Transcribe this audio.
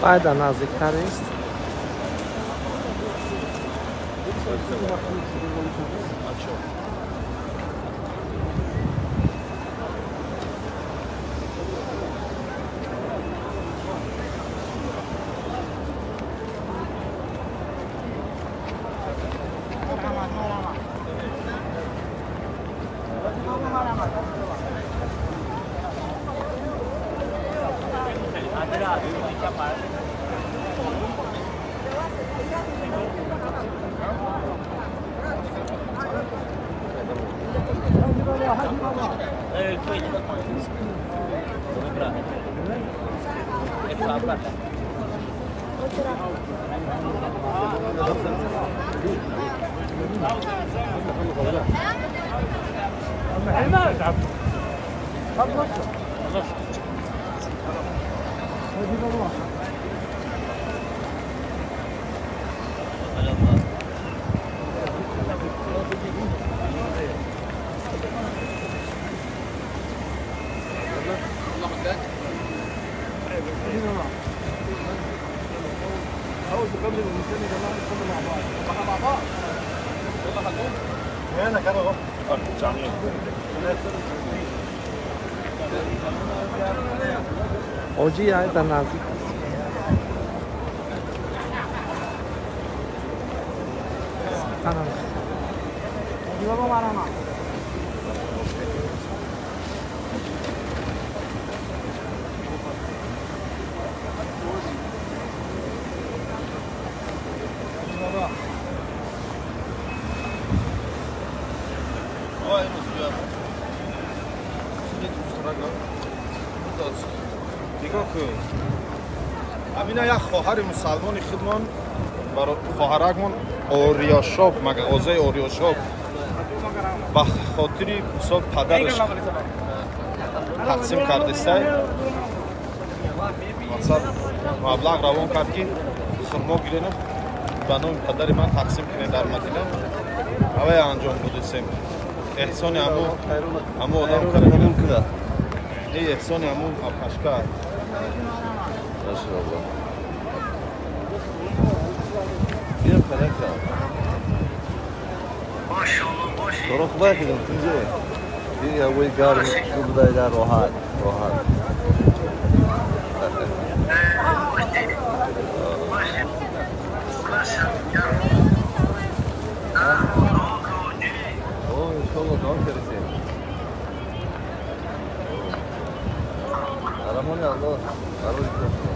Байда наздиктар аст. Оҷи дар наздик аст. Амина як хоҳари мусалмони худмон хоҳаракмон Ориёшоп, мағозаи Ориёшоп ба хотири мисол падараш тақсим кардистай, мақсад маблағ равон кард, ки хурмо гиренам, ба номи падари ман тақсим кунед дар Мадина. Авай анҷом додисем. Эҳсони ҳаму одам кунад. Эҳсони ҳаму апашка. Maşallah. Bir paraka. Torok bakın tunca. Bir ya bu gar bu da rohat, rohat. Oh, inşallah dua kersin. Aramoni Allah. Arı.